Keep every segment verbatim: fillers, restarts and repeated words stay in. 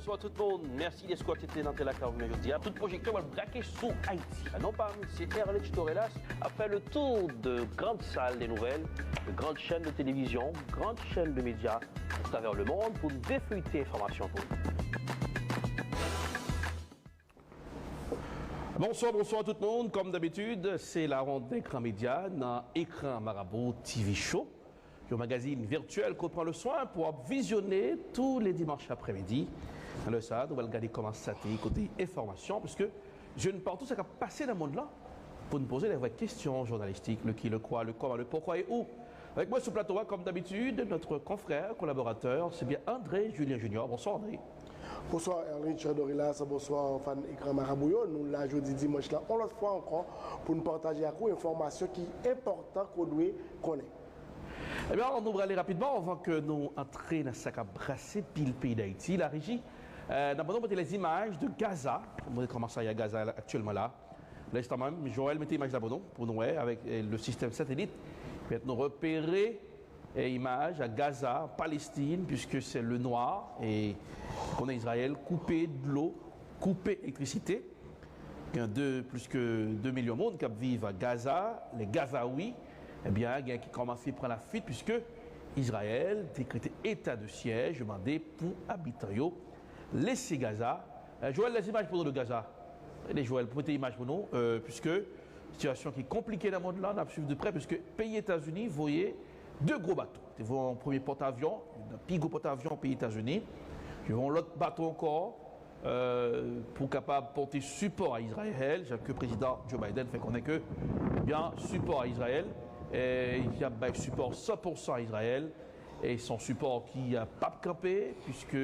Bonsoir tout le monde, merci d'être scotché dans la cave aujourd'hui. Tout projecteur va braquer sous Haïti. Non pas, c'est Erlich Torelas a fait le tour de grandes salles de nouvelles, de grandes chaînes de télévision, grandes chaînes de médias à travers le monde pour défeuilleter l'information pour vous. Bonsoir, bonsoir tout le monde. Comme d'habitude, c'est la ronde d'Écran Média dans Écran Marabout T V Show. Yon magazin virtuel qu'on prend le soin pour visionner tous les dimanches après-midi. Dans le ça, nous allons regarder comment ça a été côté information, parce que je ne parle tout ce qui a passé dans le monde-là pour nous poser les vraies questions journalistiques, le qui, le quoi, le comment, le pourquoi et où. Avec moi sur le plateau, comme d'habitude, notre confrère, collaborateur, c'est bien André Julien Junior. Bonsoir André. Bonswa Erlich Dorilas, bonswa fan Ekran Marabou yo. Nou la jodi dimanch la, yon lòt fwa ankò, pou n pataje ak ou enfòmasyon ki enpòtan ke w dwe konnen. Ebyen, nou prale rapidman anvan ke nou antre nan sa k ap brase pil peyi Dayiti. La regi, euh, n ap ban nou pote lèzimaj de Gaza. Mwen kòmanse a Gaza aktyèlman la. Lenstan menm, Joël mete imaj la pou nou, pou nou wè, avèk, euh, le système satellite. Pèt nou repere e imaj a Gaza, Palestine, puisque c'est le noir, e konnen Izrayèl koupe dlo, koupe elektrisite. Gen de, plus ke de milyon moun k ap viv a Gaza, les Gazaouis, ebyen, gen ki kòmanse pran lafuit, puisque Izrayèl dekrete eta de syèj, mande pou abitan yo lese Gaza. Euh, Joël, les images pour nous de Gaza. Rele Joël, pou mete imaj pou nou, euh, puisque sitiyasyon ki konplike nan mond lan, n ap swiv de prè, puisque peyi Etazini voye de gwo bato. Te voye yon premye pòtavyon, youn nan pi gwo pòtavyon peyi Etazini. Yo voye yon lòt bato ankò, euh, pou kapab pote sipò a Izrayèl, jan ke prezidan Joe Biden fè konnen ke, ebyen, sipò a Izrayèl, e y ap bay sipò san pou san a Izrayèl, e se yon sipò ki, euh, p ap kanpe, puisque,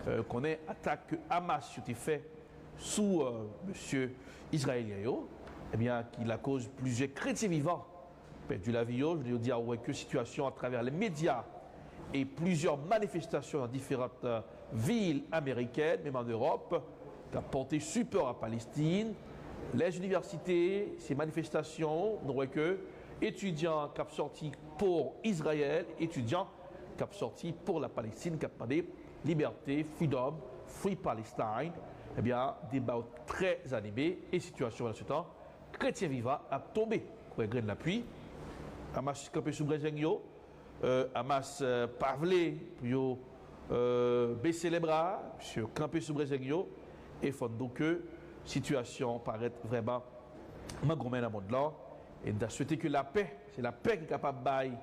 euh, konnen atak ke Hamas yo te fè sou, euh, mesye izrayelyen yo, ebyen, ki lakoz plizyè kretyen vivan pèdi lavi yo. Jodi a, ou wè ke sitiyasyon atravè les médias e plizyè manifestasyon nan diferan, euh, vil amerikèn, menm an Ewòp, k ap pote sipò a Palestin. Les universités, se manifestasyon, nou wè ke etidyan k ap sòti pou Izrayèl, etidyan k ap sòti pou la Palestine, k ap mande liberté, freedom, free Palestine. Ebyen, deba yo trè anime e sitiyasyon pandan se tan, kretyen vivan ap tonbe kwè grenn lapli. Hamas kanpe sou brezeng yo. Euh, Hamas, euh, pa vle pou yo, euh, bese lebra, misye kanpe sou brezeng yo. E fò n di w ke sitiyasyon parèt vrèman mangonmen nan mond lan. E n ta swete ke lapè, se lapè ki kapab bay,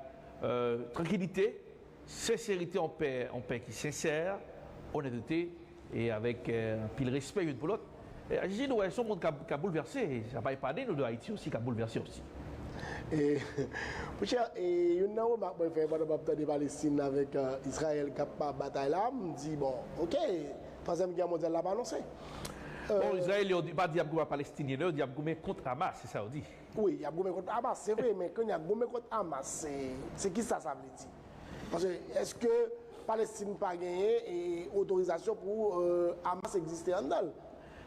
euh, trankilite, senserite, yon pè, yon pè ki sensè, onètete, e avèk, euh, anpil respè youn pou lòt. E, Jiji, nou wè, se yon mond k ap, k ap boulvèse, sa pa epane nou de Ayiti osi, k ap boulvèse osi. E, monchè, e, youn nan remak mwen fè pandan m ap tande Palestin avèk, euh, Izrayèl k ap batay la, m di, bon, oke, twazyèm gè mondyal la pa anonse. Bon, Izrayèl, yo di, pa di y ap goumen ak Palestinyen, non, yo di y ap goumen kont Hamas, se sa yo di. Wi, y ap goumen kont Hamas, se vre, men kounye a goumen kont Hamas, se, se kisa sa vle di? Paske, èske Palestin pa genyen, e, otorizasyon pou, euh, Hamas egziste anndan l?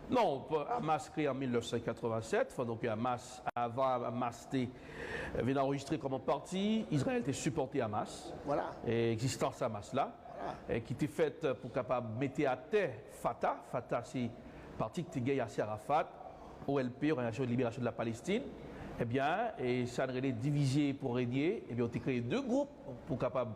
Non, Hamas kreye an mil nèf san katrevennsèt, fò n di ke Hamas, avan Hamas te, euh, vin anrejistre kòm pati, Izrayèl te sipòte Hamas. Vwala. E egzistans Hamas la, vwala, e ki te fèt pou kapab mete atè Fatah. Fatah se pati ki te gen Yasser Arafat, O L P, Òganizasyon de Liberasyon de la Palestine. Ebyen, e sa n rele divize pou renye, ebyen, yo te kreye de gwoup pou kapab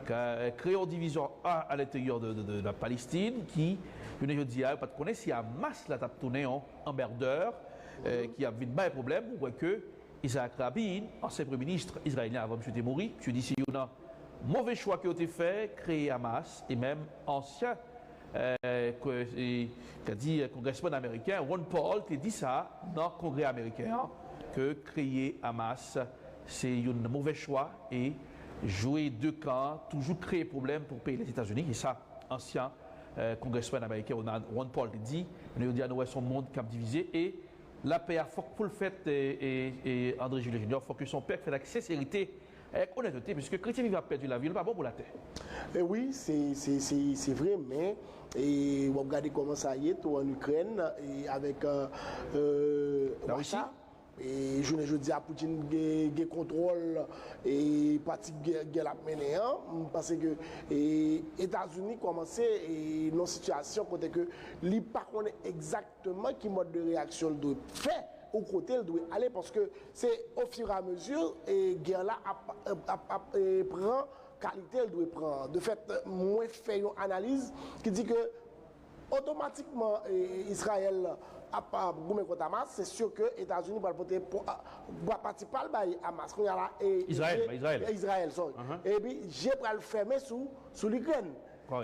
ka, kreye yon divizyon a, a lenteryè de, de, de la Palestine, ki, jounen jodi a, yo pa t konnen si Hamas la t ap tounen yon anmèdè, eh, ki ap vin bay pwoblèm. Ou wè ke Yitzhak Rabin, ansyen premye minis izrayelyen avan misye te mouri, misye di se youn nan move chwa ke yo te fè, kreye Hamas, e menm ansyen, eh, ke, e, ka di, eh, kongrèsmenn ameriken Ron Paul te di sa nan Kongrè ameriken an, ke kreye Hamas, se youn move chwa, e jwe de kan toujou kreye pwoblèm pou peyi Lèzetazini, e sa, ansyen, eh, kongrèsmenn ameriken Ron, Ron Paul te di, men jodi a nou wè se yon mond k ap divize, e lapè a fòk pou l fèt, e, e, e André Julien Junior, fòk ke se yon pè k fèt ak senserite, avèk onètete, piske kretyen vivan ap pèdi lavi yo, li pa bon pou latè. E wi, se, se, se, se vre, men, e, w ap gade kòman sa ye tou an Ikrèn, e avèk, euh, euh, Larisi. Wacha. E jounen jodi a, Putin gen, gen kontwòl e pati gè, gè l ap mennen an. M panse ke e, Etazini kòmanse e, nan yon sitiyasyon kote ke li pa konnen egzakteman ki mòd de reyaksyon l dwe fè ou kote l dwe ale, paske se ofiramezi e, gè la ap, ap, ap, ap e, pran kalite l dwe pran. De fèt, mwen fè yon analiz ki di ke otomatikman e, Izrayèl ap, ap goumen kont Hamas, se si ke Etazini pral pote pati pa l bay Hamas. Kounye a la, e, Izrayèl, je, Izrayèl. Izrayèl, sorry. Epi, je pral fèmen sou, sou Likrèn.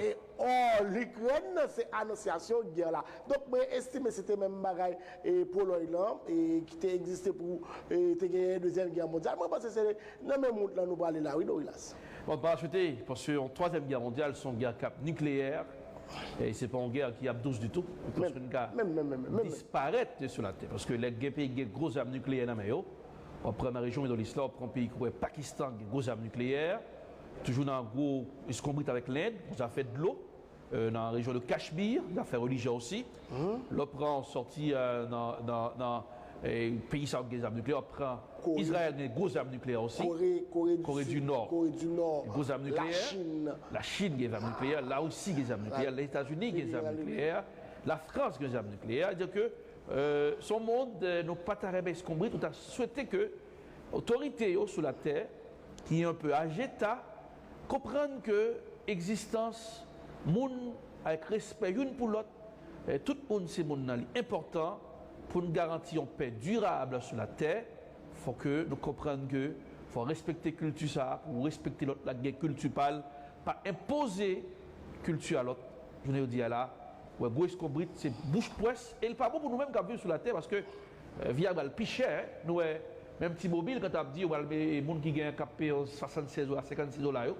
E ò, Likrèn nan se anonsyasyon gè la. Donk, mwen estime se te menm bagay e, Polòy lan e, ki te egziste pou e, te genyen Dezyèm Gè Mondyal. Mwen panse se nan menm wout lan nou prale la, wi, Dorilas. Bon, pa swete, paske yon twazyèm gè mondyal se yon gè k ap nikleyè, e se pa yon gè ki ap dous ditou. Paske nou ka disparèt sou latè. Paske lè gen peyi gen gwo zam nikleyè nan men yo, w ap pran nan rejyon Middle East la, w ap pran peyi kòm Pakistan gen gwo zam nikleyè, toujou nan gwo eskonbrit avèk Lend, pou zafè dlo, e, nan rejyon de Kachmir, zafè relijye osi. Lè w pran sòti e, nan, nan, nan e, peyi sa yo gen zam nikleyè, w ap pran Izrayèl gen gwo zam nikleyè osi. Kore, Kore di Nò, Kore di Nò, gwo zam nikleyè. Lachin. Lachin gen zam nikleyè, Larisi gen zam nikleyè, Lèzetazini gen zam nikleyè, Lafrans gen zam nikleyè. Sètadi ke e, se yon mond e, nou pa ta renmen eskonbrit, nou ta swete ke otorite yo sou latè ki enpe aje ta konprann ke egzistans moun avèk respè youn pou lòt, e, tout moun se moun nan, li enpòtan pou n garanti yon pè dirab sou latè. Fò ke nou konprann ke fò respekte kilti sa a, pou respekte lòt la ki gen kilti pa l, pa enpoze kilti a lòt. Jounen jodi a la, w wè gwo eskonbrit, se bouch pwès, e l pa bon pou nou menm k ap viv sou latè, paske e, vi a pral pi chè, nou wè, menm T-Mobile, kan t ap di, yo pral, e, moun ki gen, k ap peye swasannsèz dola, senkannsèz dola yo,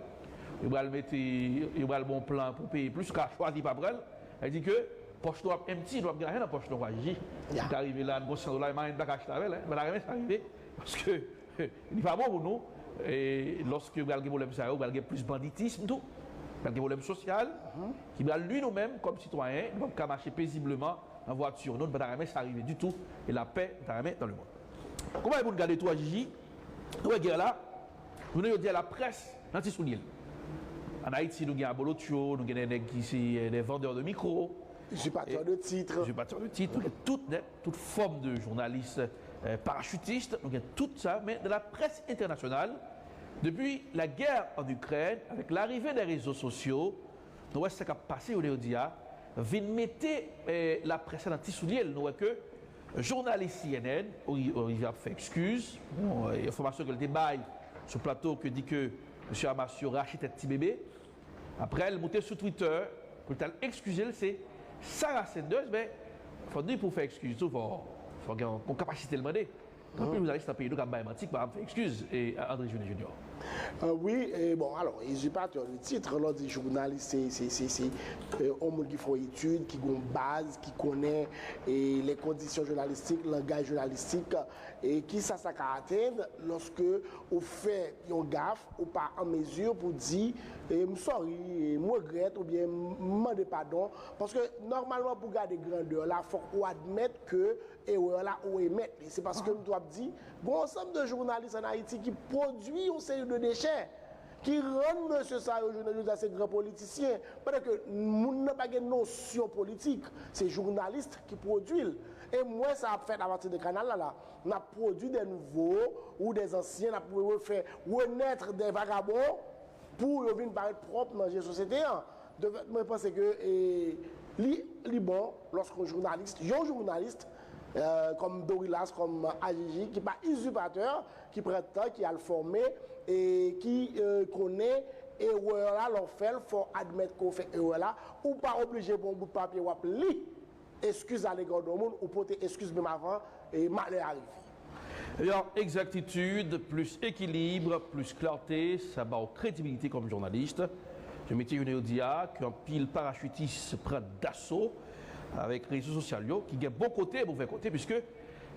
yo pral mete, yo pral ba w plan pou peye plis, ou ka chwazi pa pran l. Sa vle di ke pòch nou ap empty, nou ap gen lajan nan pòch nou, kwa, Jiji. Ou ka rive la, n gon san dola, men anyen n pa ka achte avè l, en. Mwen ta renmen sa rive, paske li pa bon pou nou. E lòske pral gen pwoblèm sa yo, pral gen plis banditism tou, pral gen pwoblèm sosyal, ki pral nwi nou menm kòm sitwayen, nou p ap ka mache pezibleman nan vwati nou, nou pa ta renmen sa rive ditou, e lapè, nou ta renmen dans le monde. Kòman pou n gade tou, Jiji, nou wè gè la, jounen jodi a, laprès nan ti soulye l. Ann Ayiti, nou gen abolotcho, nou gen de nèg ki se, e, de vendeurs de micro, Usurpateurs de titres. Usurpateurs de titres, nou gen tout nèt, tout fòm de jounalis, e, parachitis, nou gen tout sa, men nan laprès entènasyonal, depi la guerre en Ukraine, avec l'arrivée des réseaux sociaux, nou wè sa k ap pase, jounen jodi a, vin mete, e, laprès la nan ti soulye l. Nou wè ke jounalis C N N, Ori-, Orivier ap fè ekskiz, bon, e, enfòmasyon ke l te bay sou plato ke di ke mesye Hamas yo rache tèt ti bebe, Apre, l moute sou Twitter pou l t al ekskize l, se Sarah Sanders, men fò n di pou w fè ekskiz tou, fò, fò gen yon, yon kapasite l mande. Gen anpil jounalis nan peyi nou k ap bay manti, k pa fè ekskiz, e, André Jules Junior. Ah, wi, e, bon, alò, usurpatè de titre, lè w di jounalis, se, se, se, se, e, yon moun ki fè yon etid, ki gen yon baz, ki konnen, e, les conditions journalistiques, langaj jounalistik, e, kisa sa ka atenn lòske ou fè yon gaf, ou pa an mezi pou di, e, m sorry, e, m regrèt, oubyen m mande padon. Paske nòmalman, pou gade grandè la, fòk ou admèt ke erè la, ou emèt li. Se paske m tou ap di, gen yon ansanm de jounalis ann Ayiti ki pwodui yon seri de dechè, ki rann mesye sa yo, jounen jodi a, se gran politisyen. Pandan ke moun nan pa gen nosyon politik, se jounalis ki pwodui l. E m wè sa ap fèt apati de kanal la, la. N ap pwodui de nouvo ou de zansyen, n ap refè, renaître des vagabonds pou yo vin parèt pwòp nan je sosyete an. De fèt, mwen panse ke, e, li, li bon lòske yon jounalis, yon jounalis, e, kòm Dorilas, kòm A J J, ki pa izipatè, ki pran tan, ki al fòme, e ki, e, konnen erè la, lè w fè l, fò w admèt ke w fè erè la. Ou pa oblije pran yon bout papye w ap li. Eskiz alega de yon moun, ou pote eskiz menm avan, e, malè a rive. Ebyen, egzaktitid, plis ekilib, plis klète, sa ba w kredibilite kòm jounalis. Jan m di, jounen jodi a, ke anpil parachitis pran daso avèk rezo sosyal yo, ki gen bon kote, move kote, piske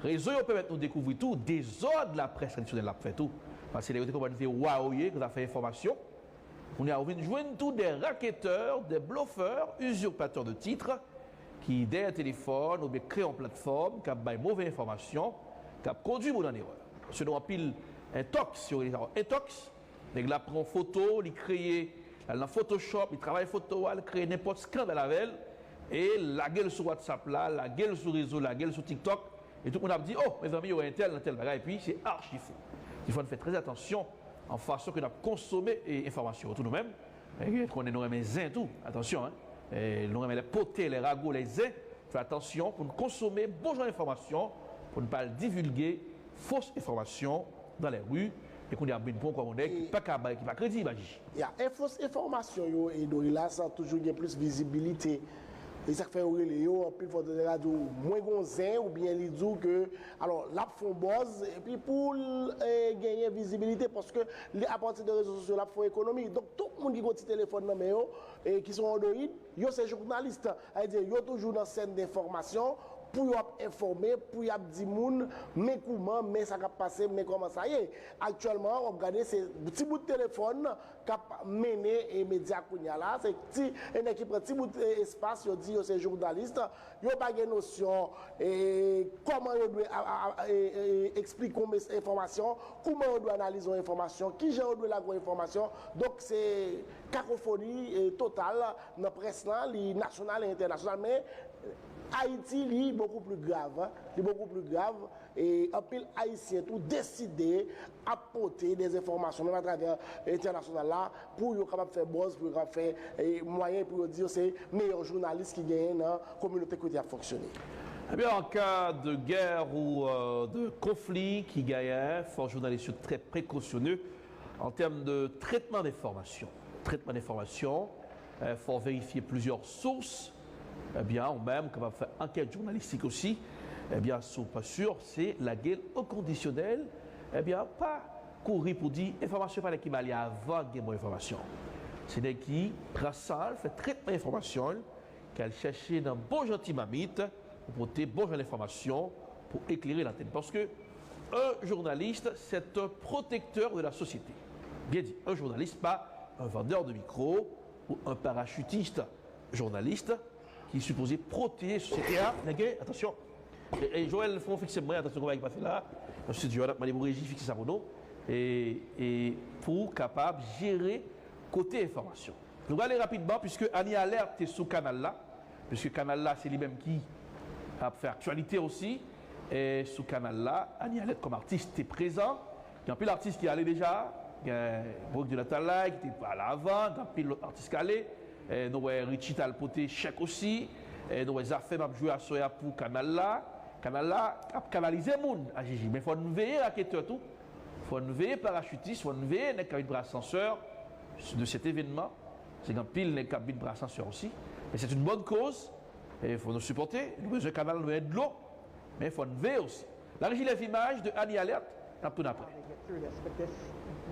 rezo yo pèmèt nou dekouvri tou dezòd laprès tradisyonèl ap fè tou. Paske lè yo te konprann se wa yo ye, nan zafè enfòmasyon, kounye a, ou vin jwenn tou de raketè, de blofè, usurpatè de titre, ki dèyè telefòn oubyen kreye yon platfòm k ap bay move enfòmasyon, k ap kondui moun an erè. Paske nou anpil entoks, yo rele sa entoks. Nèg la pran foto, li kreye, l al nan Photoshop, li travay foto a, li kreye nenpòt skandal avè l, e l lage l sou WhatsApp la, lage l sou rezo, lage l sou TikTok, e tout moun ap di, oh, mezanmi, yo wè entèl nan tèl bagay, epi se achi fo. Il fò n fè trè atansyon an fason ke n ap konsome, e, enfòmasyon yo tou nou menm. E, konnen nou renmen zen tou, atansyon, en. E, nou renmen lè pote, lè rago, lè zen. Fè atansyon pou n konsome bon jan enfòmasyon, pou n pa al divilge fos enfòmasyon dans les rues, e kounye a vin pran kòb yon nèg ki pa ka bay, ki pa kredib, Aji. Ya, e fos enfòmasyon yo, e Dorilas, toujou gen plis vizibilite. E sa k fè yo rele yo, anpil fwa, nèg la di w, mwen gon zen, oubyen li di w ke, alò, l ap fè yon buzz, epi pou l, e, genyen vizibilite, paske li, apati de rezo sosyo, l ap fè yon ekonomi. Donk, tout moun ki gon ti telefòn nan men yo, e ki se yon Android, yo se jounalis. Sa vle di, yo toujou nan sèn de enfòmasyon, pou yo ap enfòme, pou y ap di moun, men kouman, men sa k ap pase, men kòman sa ye. Aktyèlman, w ap gade, se ti bout telefòn k ap mennen, e, medya kounye a la. Se ti, e nèg ki pran ti bout, e, espas, yo di yo se jounalis. Yo pa gen nosyon, e, kòman yo dwe a, a, a, e, e, eksplike yon mes-, enfòmasyon, kouman yo dwe analize yon enfòmasyon, kijan yo dwe lage yon enfòmasyon. Donk, se kakofoni, e, total nan près lan, li nasyonal e entènasyonal, men Ayiti, li bokou pli grav, li bokou pli grav, e anpil Ayisyen tou deside ap pote de enfòmasyon, menm atravè entènasyonal la, pou yo kapab fè buzz, pou yo kapab fè, e, mwayen pou yo di yo se meyè jounalis ki genyen nan kominote kote y ap fonksyone. Ebyen, an ka de gè ou, euh, de konfli ki genyen, fò jounalis yo trè prekosyone an tèm de trètman de enfòmasyon. Trètman de enfòmasyon, euh, fò verifye plizyè sous. Ebyen, ou menm kapab fè ankèt jounalistik osi. Ebyen, si w pa si, se lage l o kondisyonèl. Ebyen, pa kouri pou di enfòmasyon pa nèg ki ba li avan gen bon enfòmasyon. Se nèg ki pran san l, fè trètman enfòmasyon l, k al chèche nan bon jan ti mamit pou pote bon jan enfòmasyon pou eklere lantèn. Paske un journaliste, c'est un protecteur de la société. Byen di, un journaliste, pas un vendeur de micro ou un parachutiste. Jounalis ki sipoze pwoteje sosyete a. Nèg, atansyon. E, e, Joël, fò w fikse mwen, atansyon, kòman ki pase la. Nan estidyo a, n ap mande pou reji fikse sa pou nou. E, e pou kapab jere kote enfòmasyon. Nou prale rapidman, piske Annie Alerte te sou kanal la, piske kanal la, se li menm ki ap fè aktyalite osi. E sou kanal la, Annie Alerte kòm atis te prezan. Gen anpil atis ki ale deja. Gen Rodrigue de Latalay ki te ale avan, gen anpil lòt atis k ale. E nou wè Richie t al pote chèk osi. E nou wè Zafèm ap jwe aswè a pou kanal la. Kanal la ap kanalize moun, a Jiji. Men fò n veye raketè tou. Fò n veye parachitis, fò n veye nèg k ap vin pran asansè de cet événement. Se gen anpil nèg k ap vin pran asansè osi. E c'est une bonne cause. E fò nou sipòte. Nou bezwen kanal, nou bezwen dlo. Men fò n veye osi. La régie, les images de Annie Alerte, n ap tounen apre. How they get through this, but this,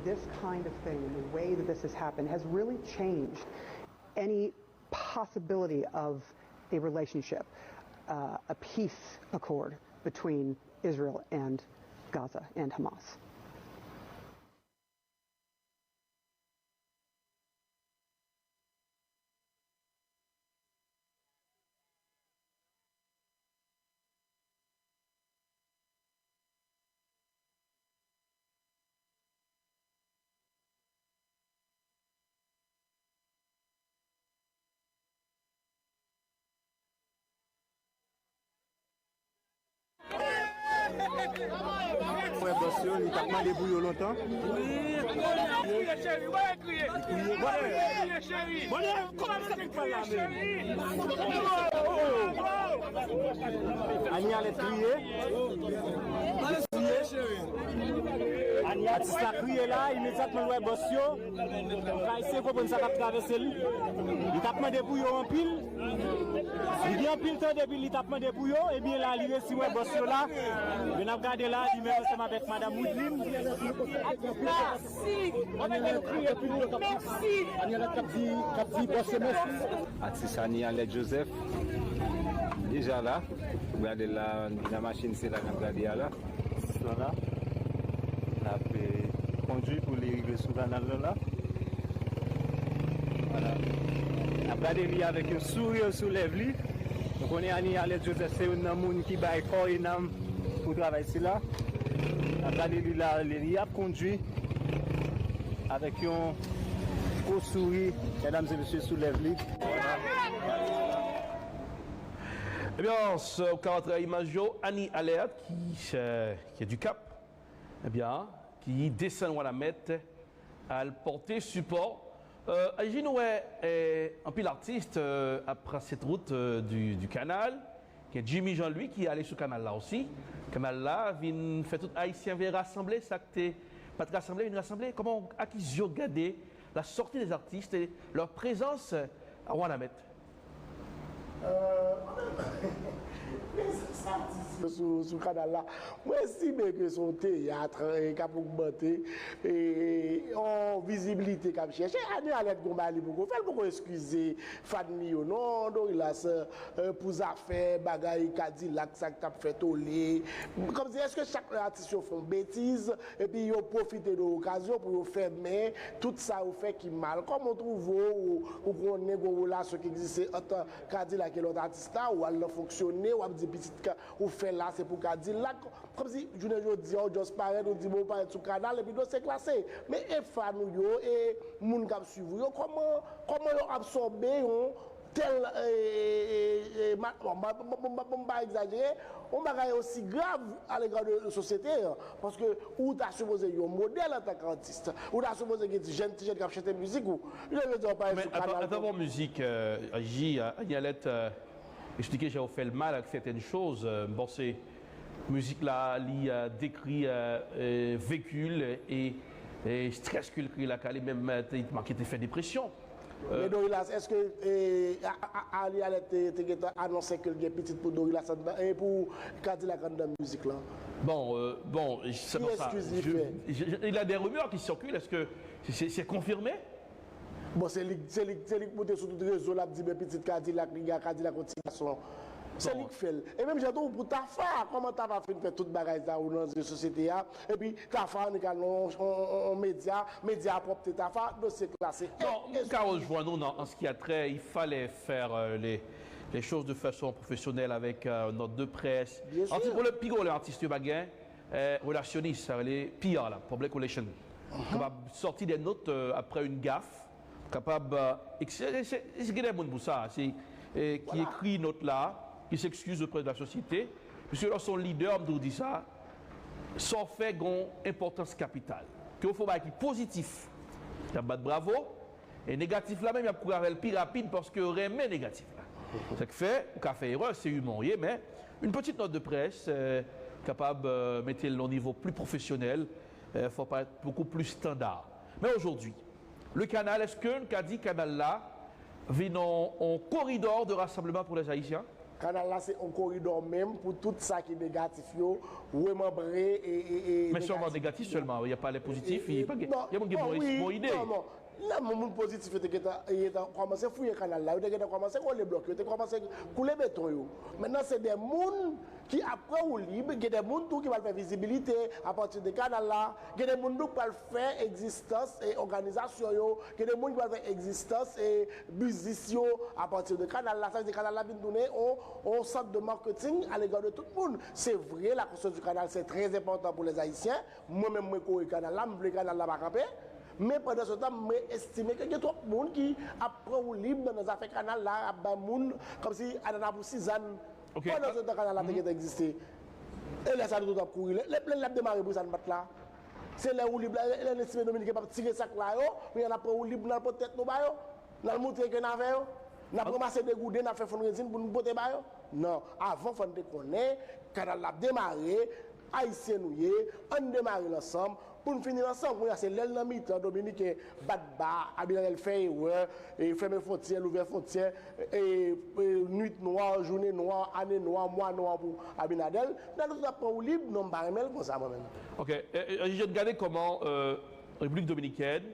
this kind of thing, and the way that this has happened, has really changed any possibility of a relationship, uh, a peace accord between Israel and Gaza and Hamas. Wè bòs yo, li t ap mande pou yo lontan. Li kriye, cheri, wè kriye. Li kriye. Kriye, cheri. Bon, kòman sa k pral la menm? Annie Alerte kriye. Li kriye. Atis la kriye la, imedyatman l wè bòs yo. Kay se konprann sa k ap travèse l. Li t ap mande pou yo anpil. Li gen anpil tan depi li t ap mande pou yo. Ebyen la, li resi wè bòs yo la. Men n ap gade la, li menm ansanm avèk madanm Widlin. Mèsi. Mèsi. Atis Annie Alerte Joseph deja la. Gade la, nan machin, se la n ap gade a la. Atis lan la. L ap, eh, kondui pou li rive sou kanal lan la. Vwala. N ap gade li avèk yon souri sou lèv li. Nou konnen Annie Alerte Joseph se youn nan moun ki bay kò e nanm Pou travay sila, ap gade li la, li, li ap kondui avèk yon gwo souri, medam e mesye, sou lèv li. Ebyen, ou ka antre imaj yo, Annie Alerte, ki, euh, ki di Kap, ebyen, ki desann Wanament, al pòte sipò. Euh, Aji, nou wè, euh, anpil atis, euh, ap pran sèt wout, euh, du, du kanal. Gen Jimmy Jean Louis ki ale sou kanal la osi. Kanal la vin fè tout Ayisyen vin rasanble, sa k te pa t rasanble, vin rasanble. Kòman, à qui yeux gade la sortie des artistes et leur présence à Wanament? Euh, prezans atis yo sou, sou kanal la, mwen estime ke se yon teyat, eh, k ap ogmante, eh, yon vizibilite k ap chèche. Annie Alerte gon bagay li poko fè, li poko eskize fan li yo non, Dorilas, eh, pou zafè bagay Kadilak, sa k t ap fè tole. Kòmsi, èske chak lè atis yo fè yon betiz, epi yo pwofite de okazyon pou yo fèmen tout sa yo fè ki mal? Kòman w twouve w, ou konnen gon relasyon ki egziste ant Kadilak e lòt atis la, ou al nan fonksyone, w ap di pitit ka, ou fè la, se pou Kadilak. Kòmsi, jounen jodi a, ou just parèt, ou di, bon, ou parèt sou kanal, epi dosye klase. Men e fan ou yo, e moun k ap swiv ou yo, kòman, kòman yo absòbe yon tèl, e, e, e, e, ma, bon, ma, bon, bon, bon, bon, m pa egzajere, yon bagay osi grav alega de sosyete an, paske ou ta sipoze yon modèl antanke atis, ou ta sipoze gen ti jèn, ti jèn k ap chante mizik ou, jounen jodi a, ou parèt sou kanal. Men avan, avan mizik, euh, J, euh, Annie Alerte, euh, eksplike jan ou fè l mal ak sètèn choz, euh, m panse mizik la, li, euh, dekri, euh, euh, veki l e, e strès ke l kreye lakay li, menm, euh, te, manke te fè depresyon. Men Dorilas, èske, eh, a, a, a, Annie Alerte te, te gentan anonse ke l gen pitit pou Dorilas anndan, e pou Kadilak anndan mizik lan? Bon, euh, bon, c'est pour ça. Qui est-ce qui fait? Je, je, il y a des rumeurs qui circulent. Est-ce que c'est, c'est, c'est confirmé? Bon, se li, se li, se li k moute sou tout rezo, l ap di, men pitit Kadilak, li gen Kadilak, yon ti gason. Se li k fè l. E menm jan tou pou Tafa, kòman Tafa fin fè tout bagay sa yo nan zye sosyete a, epi Tafa annik al nan yon, yon, yon, yon medya, medya a pwòpte Tafa, dosye klase. Non, m ka rejwenn ou nan, en ce qui a trait, il fallait faire, euh, les, les choses de façon professionnelle avec, euh, note de presse. Bien sûr. An ti pwoblèm, pi gwo lè atis yo pa gen, euh, relasyonis, sa rele P R la, public relation. Kapab sòti de nòt, euh, après une gaffe, kapab, euh, ex-, se, se, se, gen de moun pou sa, se, eh, ki ekri nòt la, ki s'excuse auprès de la société, piske lè w se yon lidè, m toujou di sa, sa w fè gon enpòtans kapital. Ke w fè yon bagay ki pozitif, y ap bat bravo, e negatif la menm, y ap kouri avè l pi rapid paske yo renmen negatif la. Sa k fè, ou ka fè erè, se imen w ye, men une petite note de presse, euh, kapab, euh, mete l nan yon nivo pli pwofesyonèl, euh, fè w parèt beaucoup plus standard. Men aujourd'hui, le canal, èske n ka di kanal la vin yon, yon corridor de rassemblement pour les Haïtiens? Kanal la se yon koridò menm pou tout sa ki negatif yo remanbre e, e, e. Men sèlman negatif sèlman, y a pa lè pozitif, e, e, pa gen, non, gen moun ki bon, bon ide. Non, non. Lè moun, moun pozitif yo te gentan, yo te kòmanse fouye kanal la, yo te gentan kòmanse kole blòk, yo te kòmanse koule beton yo. Mentnan se de moun ki ap pran woulib, gen de moun tou ki pral fè vizibilite apati de kanal la, gen de moun tou ki pral fè egzistans e òganizasyon yo, gen de moun ki pral fè egzistans e biznis yo apati de kanal la. Sa vle di kanal la vin tounen yon, yon sant de marketing à l'égard de tout moun. Se vre, la construction du canal, c'est très important pour les Haïtiens. Mwen menm, mwen kore kanal la, m vle kanal la pa kanpe. Men pandan se tan, mwen estime ke gen twòp moun ki ap pran woulib nan, nan zafè kanal la, ap bay moun kòmsi anana pou sizann. Ok. Pandan se tan kanal la te gentan egziste. E lè sa nou tout ap kouri. Lè, lè, lè l ap demare pou sa n bat la. Se lè woulib la, lè, lè n estime Dominiken p ap tire sak la yo, men n ap pran woulib, n al pote tèt nou ba yo. N al montre ke n avè yo. N ap ranmase degouden, n ap fè fundraising pou n pote ba yo. Non, avan fò n te konnen, kanal la ap demare, Ayisyen nou ye, ann demare l ansanm, pou n fini l ansanm. Kounye a se lè l nan mitan, Dominiken bat ba, Abinader fè erè, e fèmen fwontyè, louvè fwontyè, e, e nwit nwa, jounen nwa, ane nwa, mwa nwa pou Abinader. N al tout ap pran woulib, non, m pa renmen l konsa mwen menm. Ok, e, e, e, je gade kòman, euh, Repiblik Dominikèn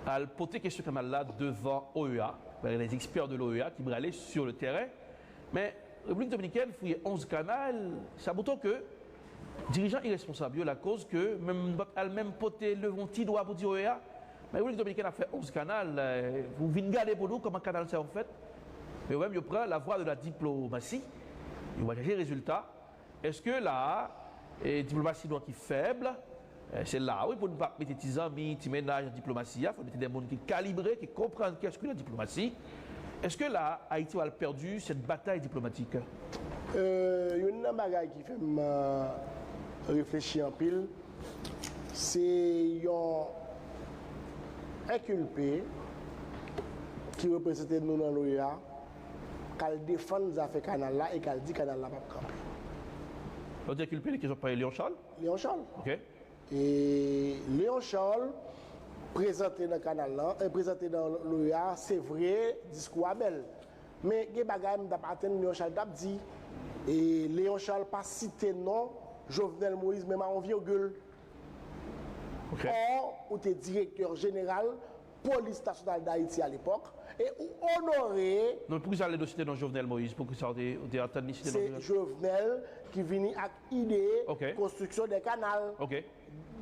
al pote kesyon kanal la devan O E A, les experts de l'O E A ki prale sur le terrain. Men Repiblik Dominikèn fouye onz kanal, sa poutan ke dirijan iresponsab yo lakoz ke menm nou pa t al menm pote leve yon ti dwa pou di O E A. Men Repiblik Dominikèn ap fè onz kanal, eh, pou vin gade pou nou kòman kanal sa yo fèt. Men yo menm yo pran la voie de la diplomasi, yo va chache rezilta. Èske la a, E diplomasi nou an ki fèb. Eh, se la, wi, pou nou pa mete ti zanmi, ti mennaj nan diplomasi a, fò mete de moun ki kalibre, ki konprann kiyès ki nan diplomasi. Èske la, Ayiti va pèdi cette bataille diplomatique? Euh, youn nan bagay ki fè m, euh, reflechi anpil, se yon enkilpe ki reprezante nou nan l'OEA, k al defann zafè kanal la e k al di kanal la p ap kanpe. Lòt enkilpe li ki sot pale Léon Charles? Léon Charles. Ok. E Léon Charles prezante nan kanal lan, e prezante nan l'OEA, se vre, diskou a bèl. Men gen bagay m t ap atann Léon Charles t ap di. E Léon Charles pa site non Jovenel Moïse menm a yon virgil. Ok. Or, ou te direktè jeneral Polis Nasyonal Dayiti alepòk, e ou onore. Non, poukisa lè nou site non Jovenel Moïse? Poukisa ou te, ou te atann li site non Jovenel? Se Jovenel ki vini ak ide, ok, konstriksyon de kanal. Ok.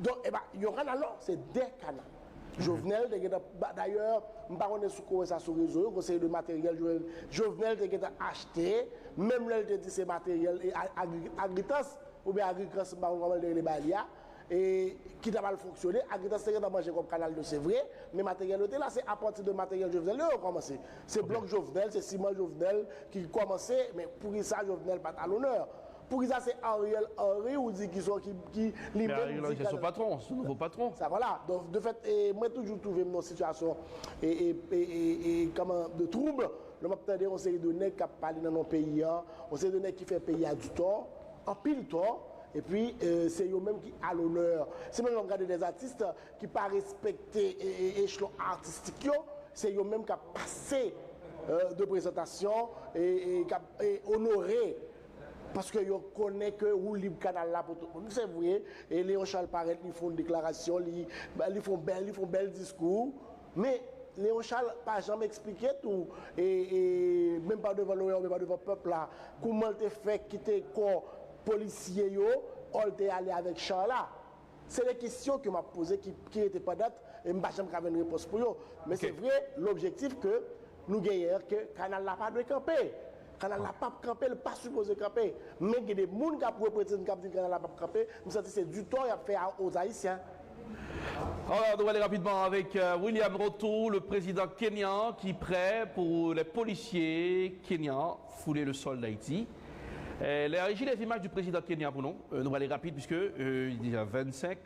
Donk, e pa yon kanal non, se de kanal. Jovenel te gentan, ba, dayè, m pa konnen si w wè sa sou rezo yo, gon seri de materyèl Jovenel, Jovenel te gentan achte, menm lè l te di se materyèl e a-, agri-, agritans, oubyen agrikans, m pa konn kòman l te rele bagay li a, e ki ta pral fonksyone, agritans te gentan manje kòb kanal yo, se vre, men materyèl yo te la, se apati de materyèl Jovenel yo, yo kòmanse. Se blòk Jovenel, se siman Jovenel ki kòmanse, men poukisa Jovenel pa t alonè? Poukisa se Ariel Henry ou di ki son ki, ki li menm di se son patwon, se nouvo patwon. Sa, vwala. Donk, de fèt, e, mwen toujou twouve m nan sitiyasyon, e, e, e, e, e, kòman, de twoub, lè m ap tande yon seri de nèg k ap pale nan non peyi a, yon seri de nèg ki fè peyi a di tò, anpil tò, epi, e, se yo menm ki alonè. Se menm lè m gade dè atis ki pa respekte, e, e, echelon atistik yo, se yo menm k ap pase, e, de prezantasyon, e, e k ap, e, onore. Paske yo konnen ke woulib kanal la pou tout moun. Se vre, e Léon Charles parèt, li fè yon deklarasyon, li, li fè yon bèl, li fè yon bèl diskou. Men, Léon Charles pa janm eksplike tou, e, e, menm pa devan loya, menm pa devan pèp la, kouman l te fè kite kò polisye yo, ò l te ale avèk cha la. Se de kesyon ke m ap poze ki, ki rete pandan, e m pa janm ka jwenn repons pou yo. Men se vre, lobjektif ke nou genyen an, ke kanal la pa dwe kanpe. Kanal la p ap kanpe, l pa sipoze kanpe. Men gen de moun k ap reprezante, k ap di kanal la p ap kanpe, m santi se du tort y ap fè a, aux Haïtiens. Alors, nous allons rapidement avec euh, William Ruto, le président kényan qui prêt pour les policiers kenyans fouler le sol d'Haïti. Euh, la régie des images du président kényan pour nous. Euh, nous allons rapide puisque euh, il est déjà vingt-cinq.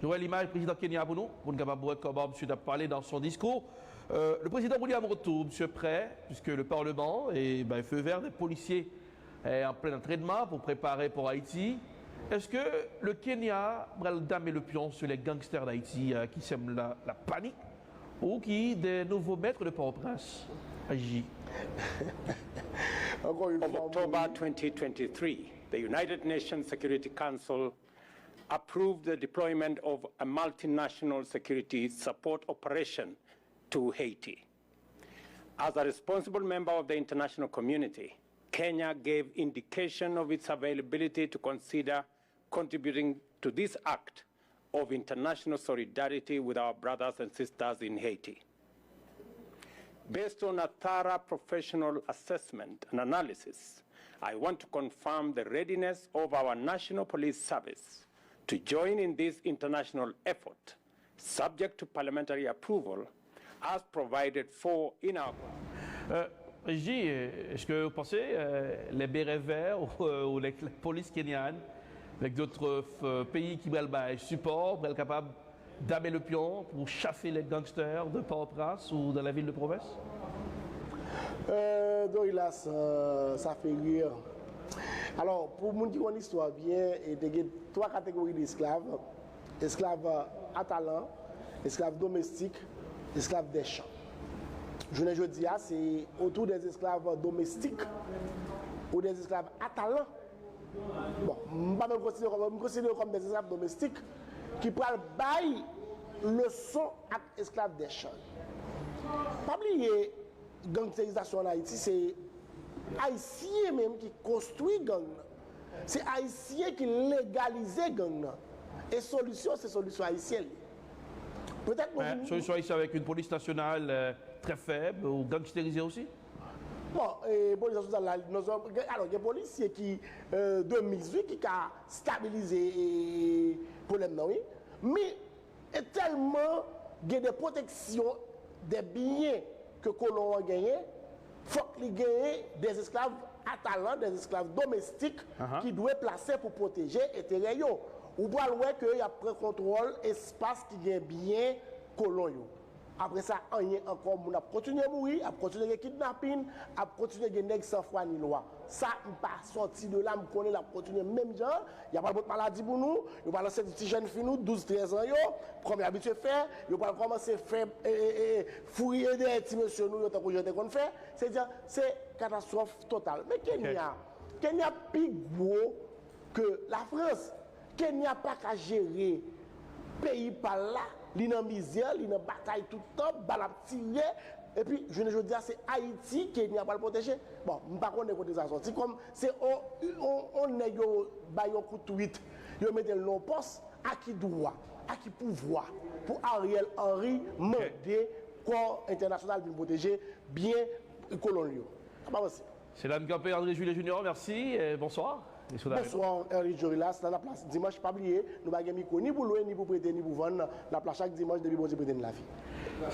Nous allons l'image du président kényan pour nous, pour nous capables de voir comment monsieur a parlé dans son discours. Euh, le président William Ruto, monsieur prêt, puisque le Parlement est ben, feu vert des policiers est en plein entraînement pour préparer pour Haïti. Est-ce que le Kenya va damer le pion sur les gangsters d'Haïti euh, qui sèment la, la panique ou qui des nouveaux maîtres de Port-au-Prince agit? Of October twenty twenty-three, the United Nations Security Council approved the deployment of a multinational security support operation to Haiti. As a responsible member of the international community, Kenya gave indication of its availability to consider contributing to this act of international solidarity with our brothers and sisters in Haiti. Based on a thorough professional assessment and analysis, I want to confirm the readiness of our National Police Service to join in this international effort, subject to parliamentary approval, as provided for in our J, èske ou panse euh, les bérets verts ou, euh, ou les, les polices kenyanes avec d'autres euh, pays qui veulent bah, support, veulent capables damer le pion pour chasser les gangsters de Port-au-Prince ou dans la ville de province? Euh, Dorilas, euh, sa fè rir. Alò, pou moun ki konn istwa byen, e te gen twa kategori de esklav. Esklav atalan, esklav domestik, esklav dèchan. Jounen jodi a, se otou dè esklav domestik ou dè esklav atalan. Bon, m pa menm konsidere yo kòm, m konsidere yo kòm dè esklav domestik ki pral bay leson ak esklav dèchan. Pa bliye, gangsterizasyon an Ayiti, se Ayisyen menm ki konstwi gang nan. Se Ayisyen ki legalize gang nan. E solisyon, se solisyon ayisyen li. Petèt nou vin. Solisyon ayisyen avèk yon polis nasyonal euh, trè fèb ou gangstèrize osi? Bon, e, polisye sosyal la, nan zòn, gen, alò, gen polisye ki, e, de miz, wi, ki ka stabilize, e, pwoblèm nan, wi. Men, e tèlman gen de pwoteksyon de byen ke kolon an genyen, fòk li genyen de esklav atalan, de esklav domestik ki dwe plase pou pwoteje enterè yo. Ou pral wè ke y ap pran kontwòl espas ki gen byen kolon yo. Apre sa, anyen ankò, moun ap kontinye mouri, ap kontinye gen kidnapin, ap kontinye gen nèg san fwa ni lwa. Sa, m pa sòti de la, m konnen l ap kontinye menm jan an. Y ap al pot maladi pou nou, yo pral ansent ti jèn fi nou, douz, trèz an yo, kòm y abitye fè, yo pral kòmanse fè, e, e, e, e, foure dèyè ti mesye nou yo tankou jan yo te konn fè. Se di, se katastwòf total. Men Kenya, Kenya pi gwo ke Lafrans. Kenya pa ka jere peyi pa l la, li nan mizè, li nan batay tout tan, bal ap tire, epi jounen jodi a se Ayiti Kenya pral pwoteje. Bon, m pa konnen kote sa sòti, kòm se on, on, on nèg yo bay yon kout twit, yo mete l nan yon pòs, a ki dwa, a ki pouvwa pou Ariel Henry mande kò entènasyonal vin pwoteje byen kolon l yo? Sa pa posib. Se la n kanpe, André Jules Junior, mèsi, e bonswa. Mesye dam. Bonswa, Erlich Dorilas, nan Laplas Dimanch, pa bliye, nou pa gen mikwo ni pou lwe, ni pou prete, ni pou vann, n ap la chak dimanch depi Bondye prete n lavi.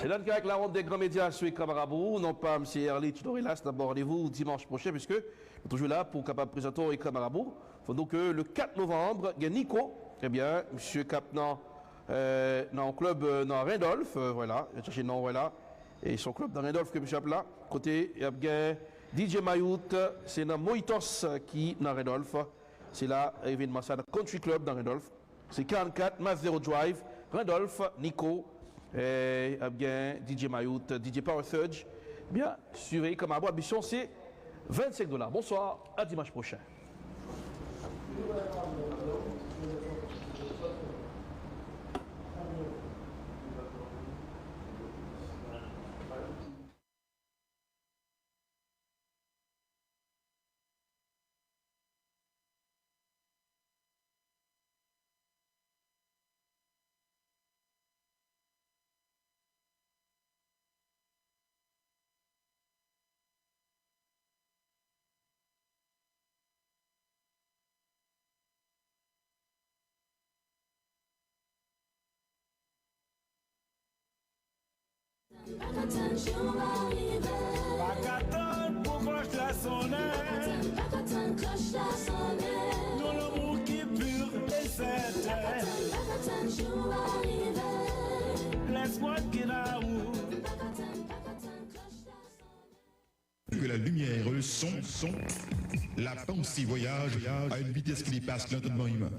Se la n kanpe avèk la ronde des grands médias sou Ekran Marabou, non pa M. Erlich Dorilas, n ap ba w randevou dimanch pwochen, piske nou toujou la pou kapab prezante w Ekran Marabou. Fò nou ke le kat novanm, gen Nico, ebyen, misye k ap nan, e, nan yon klèb, e, nan Randolph, e, vwala, yo chèche non, vwala. E se yon klèb nan Randolph ke misye ap la. Kote y ap gen D J Mayout, se nan Mojitos ki nan Randolph. Se la evènman sa nan Country Club nan Randolph. Se karannkat Mas Zero Drive, Randolph, Nico, e, y ap gen D J Mayout, D J Power Surge. Byen, siveye Ekran Marabou, admisyon se vennsenk dola. Bonswa, a dimanch pwochen. Pa ka tann pou klòch la sonnen. Nou lanmou ki pi e sèten. Lèspwa ki nan ou. Que la lumière, le son, son, la pensée voyage à une vitesse qui dépasse l'entendement humain.